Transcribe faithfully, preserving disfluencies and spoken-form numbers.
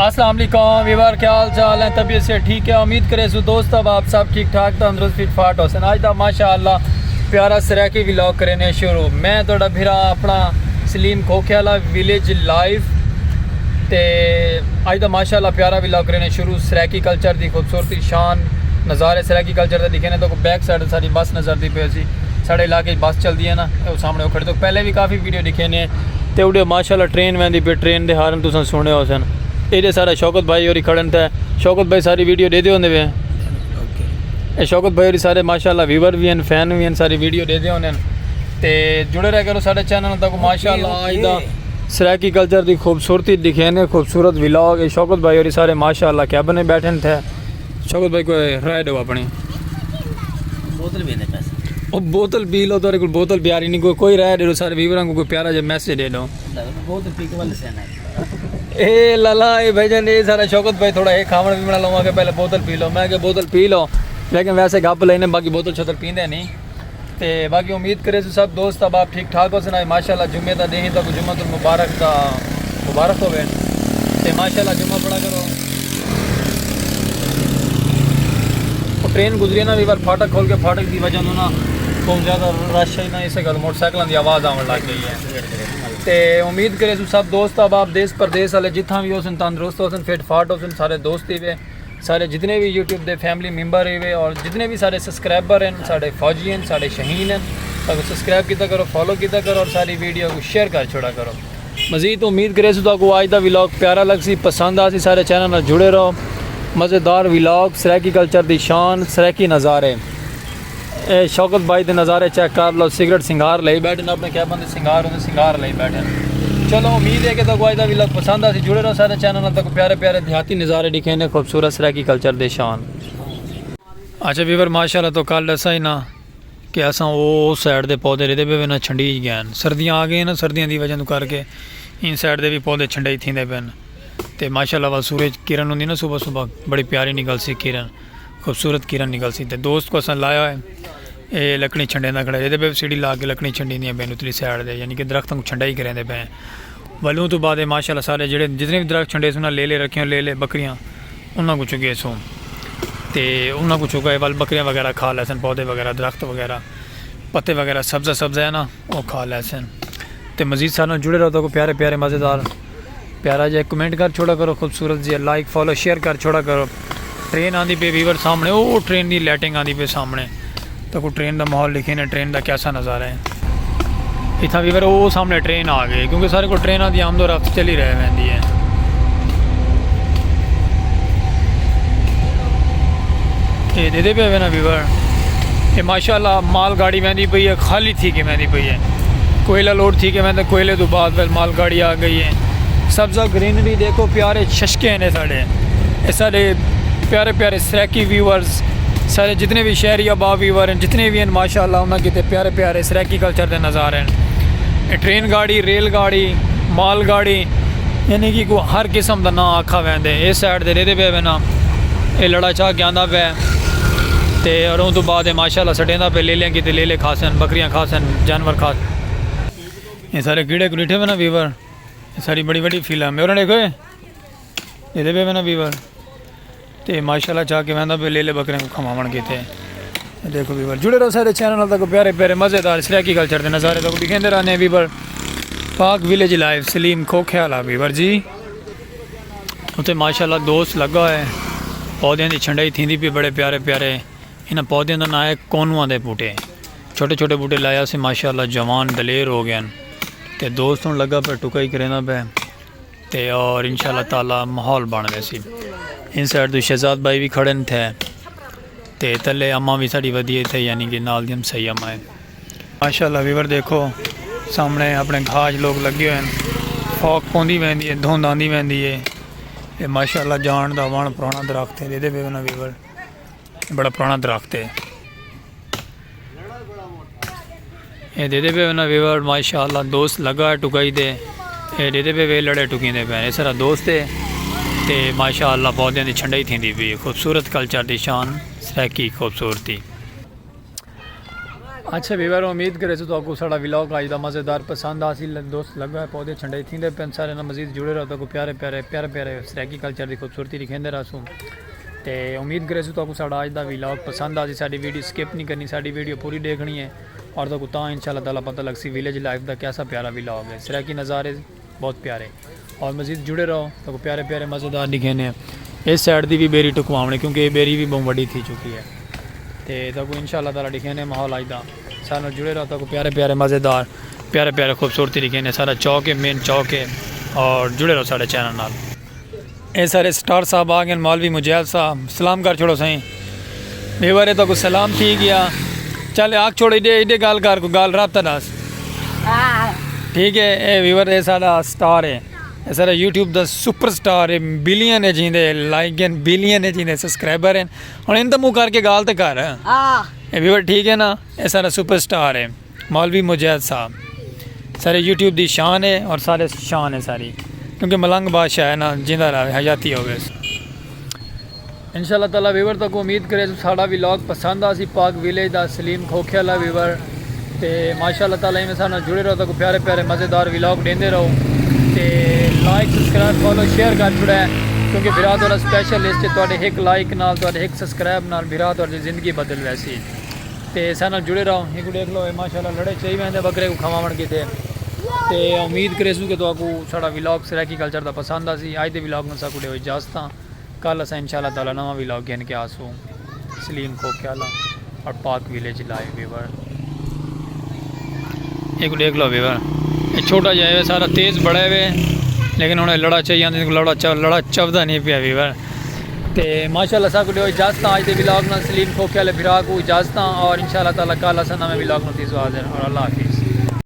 السلام علیکم ویور، کیا حال چال ہیں؟ طبیعت سے ٹھیک ہے؟ امید کرے سو دوست اب آپ سب ٹھیک ٹھاک، تندرست، فٹ فاٹ ہوسن۔ آج دا ماشاء اللہ پیارا سرائیکی ولاگ کرینے شروع۔ میں تہاڈا بھرا اپنا سلیم کھوکھے والا ویلیج لائف۔ تے آج دا ماشاء اللہ پیارا ولاگ کرینے شروع۔ سرائیکی کلچر دی خوبصورتی، شان، نظارے سرائیکی کلچر دے دکھینے۔ تو بیک سائیڈ ساری بس نظر دی پئی سی، ساڈے علاقے بس چلدی ہے نا، او سامنے او کھڑے۔ تو پہلے بھی کافی ویڈیو دکھینے۔ تے اڈے ماشاءاللہ ٹرین ویندی پئی، ٹرین دے ہارن تساں سنے ہوسن۔ اے جے سارا شوکت بھائی ہوری کھڑن تے، شوکت بھائی ساری ویڈیو ڈیدے ہوندے وے۔ اے شوکت بھائی ہوری سارے ماشاءاللہ ویور وی ہن، فین وی ہن، ساری ویڈیو ڈیدے ہوندے ہن۔ تے جڑے رہیا کرو ساڈے چینل تک۔ ماشاءاللہ آج دا سرائیکی کلچر دی خوبصورتی دکھینے، خوبصورت ولاگ۔ اے شوکت بھائی ہوری سارے ماشاءاللہ کیبن وچ بیٹھن تھے۔ شوکت بھائی کوئی رائے ڈیو اپنی۔ بوتل بھی دے پیسے۔ او بوتل پی لو، تہاڈے کول بوتل پیاری نہیں، کوئی، کوئی رائے ڈیو سارے ویوراں کو، کوئی پیارا جے میسج ڈیو۔ بوتل پی کے والے سے نا۔ اے لالا، اے بھائی جان، اے سارا شوکت بھائی تھوڑا اے کھاون بھی بنا لواں گے، پہلے بوتل پی لو۔ میں کہ بوتل پی لو، لیکن ویسے گپ لینے، باقی بوتل شوتل پیندے نہیں۔ تے باقی امید کرے سو سب دوست احباب ٹھیک ٹھاک ہوسن۔ اج ماشاءاللہ جمعے دا ڈینہہ، تہاکوں جمعۃ المبارک دا مبارک ہووے۔ تے ماشاءاللہ جمعہ پڑھا کرو۔ او ٹرین گزری ہے نا ویور، پھاٹک کھول کے، پھاٹک دی وجہ توں نا بہت زیادہ رش ہے نا، اسے گل موٹر سائیکلاں دی آواز آون لگ گئی ہے۔ تے امید کرے سو سب دوست احباب دیس پردیس والے جتھاں بھی ہوسن تندرست ہوسن، فٹ فاٹ ہوسن، سارے دوست ہی وے۔ سارے جتنے بھی یوٹیوب دے فیملی ممبر ہی وے اور جتنے بھی سارے سبسکرائبر ہیں، سارے فوجی ہیں، سارے شہین ہیں، تاکہ سبسکرائب کیتا کرو، فالو کیتا کرو اور ساری ویڈیو کو شیئر کر چھوڑا کرو۔ مزید امید کرے سو تاکو آج دا ولاگ پیارا لگ سی، پسند آ سی، سارے چینل نال جڑے رہو۔ مزیدار ولاگ، سرائیکی کلچر دی شان، سرائیکی نظارے۔ اے شوکت بھائی دے نظارے چیک کر لو، سگریٹ سنگار لئی بیٹھے نے، اپنے کیبن دے سنگار ہوندے، سنگار لئی بیٹھے نے۔ چلو امید ہے کہ تاکو آج دا ولاگ پسند آ سی، جڑے رہو سارے چینل نال، تاکو پیارے پیارے دیہاتی نظارے دکھینے، خوبصورت سرائیکی کلچر دے شان۔ اچھا ویور، ماشاءاللہ تو کل ڈسا ہی نا کہ اساں او سائیڈ دے پودے ریدے پے نا چھنڈی گئے ہیں۔ سردیاں آ گئے ہیں نا، سردیاں دی وجہ تو کر کے ان سائیڈ دے بھی پودے چھنڈائی تھیندے پے ہیں۔ تے ماشاءاللہ ول سورج کرن ہوندی نا صبح صبح، بڑی پیاری نکل سی کرن، خوبصورت کرن نکل سی۔ تے دوست کو اساں لایا ہے، اے لکڑی چھنڈے دا کھڑے ریدے پے، سیڑھی لا کے لکڑی چھنڈی دیاں پے اتلی سائیڈ دے، یعنی کہ درختاں کو چھنڈائی کریں دے پے ہیں۔ ولوں تو بعد ماشاءاللہ سارے جڑے جتنے بھی درخت چھنڈے سنا لے لے رکھیاں، لے لے بکریاں، انہاں کو چگے سوں۔ تے انہاں کو چگا ہے ول بکریاں وغیرہ کھا لیسن، پودے وغیرہ، درخت وغیرہ، پتے وغیرہ، سبزہ سبزہ ہے نا، وہ کھا لیسن۔ تے مزید سارے نال جڑے رہو، تو کو پیارے پیارے مزیدار پیارا جے کمنٹ کر چھوڑا کرو، خوبصورت جے لائک، فالو، شیئر کر چھوڑا کرو۔ ٹرین آندی پے ویور سامنے، او ٹرین دی لائٹنگ آندی پے سامنے۔ تاکو ٹرین دا ماحول لکھے نے، ٹرین دا کیسا نظارہ ہے۔ اتھاں ویور او سامنے ٹرین آ گئی، کیونکہ سارے کو ٹریناں دی آمد و رفت چلی رہ ویندی ہے۔ اے دے دے پے وینا ویور، اے ماشاءاللہ مال گاڑی ویندی پئی ہے، خالی تھی کے ویندی پئی ہے۔ کوئلہ لوڈ تھی کے ویندا، کوئلے تو بعد ول مال گاڑی آ گئی ہے۔ سبزہ گرینری دیکھو، پیارے ششکے ہیں ساڑے، اے سارے پیارے پیارے سرائیکی ویورز، سارے جتنے بھی شہری احباب ویور ہیں، جتنے بھی ہیں، ماشاءاللہ انہاں کیتے پیارے پیارے سرائیکی کلچر دے نظارے ہیں۔ اے ٹرین گاڑی، ریل گاڑی، مال گاڑی، یعنی کہ کو ہر قسم دا نہ آکھا ویندے۔ اے سائیڈ دے ریدے پے وینا، اے لڑا چا کے آندا پے۔ تے اور اون تو بعد اے ماشاءاللہ سٹیندا پے، لیلیاں کیتے لیلے کھاسن، بکریاں کھاسن، جانور کھاسن۔ اے سارے کیڑے کو ڈٹھے وینا ویور، اے ساری بڑی بڑی فیلڈ ہے۔ میرا دیکھو اے، اے دے پے وینا ویور۔ تے ماشاءاللہ چا کے ویندا پے لیلے بکرے کو کھواون کیتے۔ اے دیکھو ویور، جڑے رہو سارے چینل تک، پیارے پیارے مزیدار سرائیکی کلچر دے نظارے تک دکھیندے رہنے ویور۔ پاک ویلیج لائف، سلیم کھوکھے والا ویور جی۔ اتے ماشاءاللہ دوست لگا ہوئے، پودیاں دی چھنڈائی تھیندی پی، بڑے پیارے پیارے۔ انہاں پودیاں دا ناں ہے کونواں دے بوٹے۔ چھوٹے چھوٹے بوٹے لایا سے، ماشاءاللہ جوان دلیر ہو گئے ہیں۔ تے دوست ہن لگا پے ٹکائی کریندا پے۔ تے اور انشاءاللہ تعالیٰ ماحول بن ویسی۔ ان سائیڈ تو شہزاد بھائی بھی کھڑے تھے۔ تے تلے اماں بھی ساڈی ودی ہے تھے، یعنی کہ نال دی ہمسائی اماں ہے۔ ماشاءاللہ ویور دیکھو، سامنے اپنے گھاج لوگ لگے ہوئے ہیں۔ فوک پوندی ویندی ہے، دھند آندی ویندی ہے۔ اے ماشاءاللہ جان دا وݨ پرانا درخت ہے، دے دے پے ویور۔ بڑا پرانا درخت ہے۔ اے دے دے پے وینا ویور، ماشاءاللہ دوست لگا ہے ٹکائی دے۔ اے دے دے پے وے لڑے ٹکیندے پے۔ اے سارا دوست ہے۔ تے ماشاءاللہ پودیاں دی چھنڈائی تھیندی پی ہے۔ خوبصورت کلچر دی شان، سرائیکی خوبصورتی۔ اچھا ویور، امید کرے سو تہاکوں ساڈا ولاگ اج دا مزیدار پسند آسی۔ ل- دوست لگا ہے پودے چھنڈائی تھیندے پن سارے نال، مزید جڑے رہو، تہاکوں پیارے پیارے پیارے پیارے سرائیکی کلچر دی خوبصورتی ڈکھیندے رہسوں۔ تے امید کرے سو تہاکوں ساڈا اج دا ولاگ پسند آسی۔ ساڈی ویڈیو سکپ نہیں کرنی، ساڈی ویڈیو پوری ڈیکھنی ہے، اور تہاکوں تاں انشاءاللہ تعالی پتہ لگسی ولیج لائف دا کیسا پیارا ولاگ ہے۔ سرائیکی نظارے بہت پیارے، اور مزید جڑے رہو، تہاکوں پیارے پیارے مزیدار ڈکھینے ہیں۔ اس سائیڈ دی بھی بیری ٹکواونے، کیونکہ یہ بیری بھی بہت وڈی تھی چکی ہے۔ تے تہاکوں انشاءاللہ تعالی ڈکھینے ماحول اج دا۔ سارے نال جڑے رہو، تہاکوں پیارے پیارے مزیدار، پیارے پیارے خوبصورتی ڈکھینے۔ سارا چوک ہے، مین چوک ہے، اور جڑے رہو سارے چینل نال۔ اے سارے سٹار صاحب آ گئے، مولوی مجاہد صاحب، سلام کر چھوڑو سائیں۔ ویور ہے، تہاکوں سلام تھی گیا۔ چل آکھ چھوڑ، ایڈے ایڈے گال کر، کوئی گال رابطہ دس۔ ٹھیک ہے، اے ویور، اے سارا سٹار ہے، اے سارا یوٹیوب دا سپر سٹار ہے، بلین ہے جیندے لائک ہیں، بلین ہے جیندے سبسکرائبر ہیں۔ ہن ان تے منہ کر کے گال تے کر۔ اے ویور ٹھیک ہے نا، اے سارا سپر سٹار ہے۔ مولوی مجاہد صاحب سارے یوٹیوب دی شان ہے اور سارے شان ہے ساری، کیونکہ ملنگ بادشاہ ہے نا، جیندا رہے، حیاتی ہووے۔ انشاءاللہ تعالی ویور، تہاکوں امید کرے سو ساڈا ولاگ پسند آسی، پاک ویلیج دا سلیم کھوکھے والا ویور۔ تے ماشاءاللہ تعالی ایویں سارے نال جڑے رہو، تہاکوں پیارے پیارے مزیدار ولاگ ڈیندے رہو۔ تے لائک، سبسکرائب، فالو، شیئر کر چھڑے، کیونکہ بھرا تہاڈا سپیشل لسٹ ہے، تہاڈے ہک لائک نال، تہاڈے ہک سبسکرائب نال بھرا تہاڈی زندگی بدل ویسی۔ تے سارے نال جڑے رہو۔ ایکوں ڈیکھ لو، اے ماشاءاللہ لڑے چئی ویندے بکرے کوں کھواوݨ کیتے۔ تے امید کریسوں کہ تہاکوں ساڈا ولاگ سرائیکی کلچر دا پسند آسی۔ اج دے ولاگ نال ساکوں ڈیو اجازتاں، کل اساں انشاءاللہ تعالی نواں ولاگ گھن کے آسوں۔ سلیم کھوکھے والا اور پاک ویلیج لائیو ویور۔ ایکوں ڈیکھ لو ویور، اے چھوٹا جہا ہے، سارا تیز بڑا ہے، لیکن ہن لڑا چئی آندے، لڑا چ-، لڑا چبدا نہیں پیا ویور۔ تے ماشاءاللہ ساکوں ڈیو اجازتاں، اج دے ولاگ نال سلیم کھوکھے والے بھرا کوں اجازتاں، اور انشاءاللہ تعالی کل اساں نویں ولاگ نال تھیسوں حاضر، اور اللہ حافظ۔